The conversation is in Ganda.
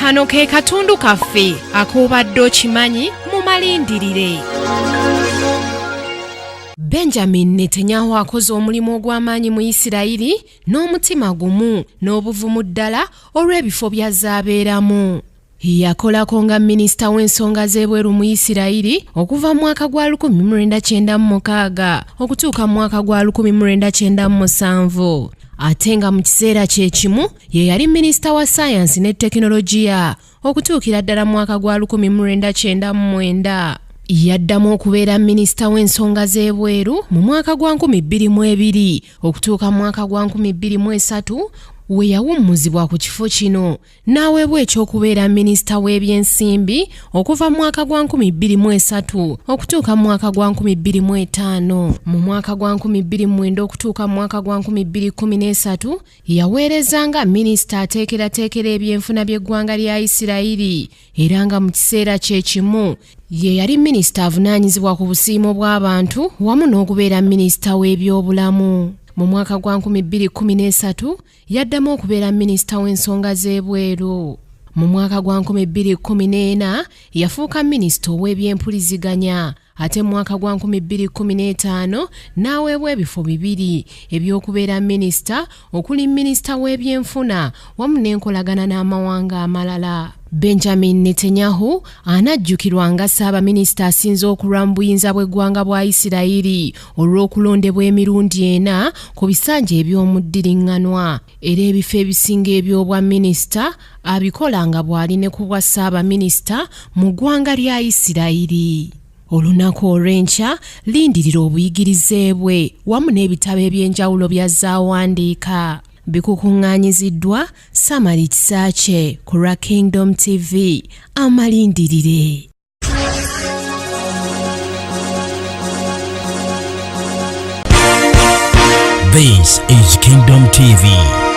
Kano ke katundu kaffe ak'obadde okimanyi mu malindirire. Benjamin Netanyahu akoze omulimu ogw'amaanyi mu Yisirayiri n'omutima gumu n'obuvumu ddala olw'ebifo by'azze abeeramu. Yakolako nga minisita w'ensonga z'ebweru mu Yisirayiri okuva mu mwaka gwa 1996 okutuuka mu mwaka gwa 1997 ate nga mu kiseera kye kimu ye yali minisita wa sayansi ne tekinologiya okutuukira ddala mu mwaka gwa 1999. Yaddamu okubeera minisita w'ensonga z'ebweru mu mwaka gwa 2002 okutuuka mu mwaka gwa 2003 we yawummuzibwa ku kifo kino n'aweebwa eky'okubeera minisita w'ebyensimbi okuva mu mwaka gwa 2003 okutuuka mu mwaka gwa 2005. Mu mwaka gwa 2009 okutuuka mu mwaka gwa 2013 yaweereza nga minisita ateekerateekera ebyenfuna by'eggwanga lya Yisirayiri era nga mu kiseera kye kimu ye yali minisita avunaanyizibwa ku busiimo bw'abantu wamu n'okubeera minisita w'ebyobulamu. Mu mwaka gwa 2013 Yaddamu okubeera minisita w'ensonga z'ebweru. Mu mwaka gwa 2014 yafuuka minisita ow'ebyempuliziganya ate mu mwaka gwa 2015 n'aweebwa ebifo bibiri eby'okubeera minisita okuli minisita w'ebyenfuna wamu n'enkolagana n'amawanga amalala. Benjamin Netanyahu anajjukirwa nga ssaabaminisita asinze okulwa mu buyinza bw'eggwanga bwa Yisirayiri olw'okulondebwa emirundi ena ku bisanja eby'omuddiriŋŋanwa era ebifo ebisinga eby'obwa minisita abikola nga bw'ali ne ku bwa ssaabaminisita mu ggwanga lya Yisirayiri. Olunaku olw'enkya lindirira obuyigirize bwe wamu n'ebitabo eby'enjawulo by'azze awandiika. Bikukuŋŋaanyiziddwa Samali Kisaakye ku lwa Kingdom TV. Amalindirire. This is Kingdom TV.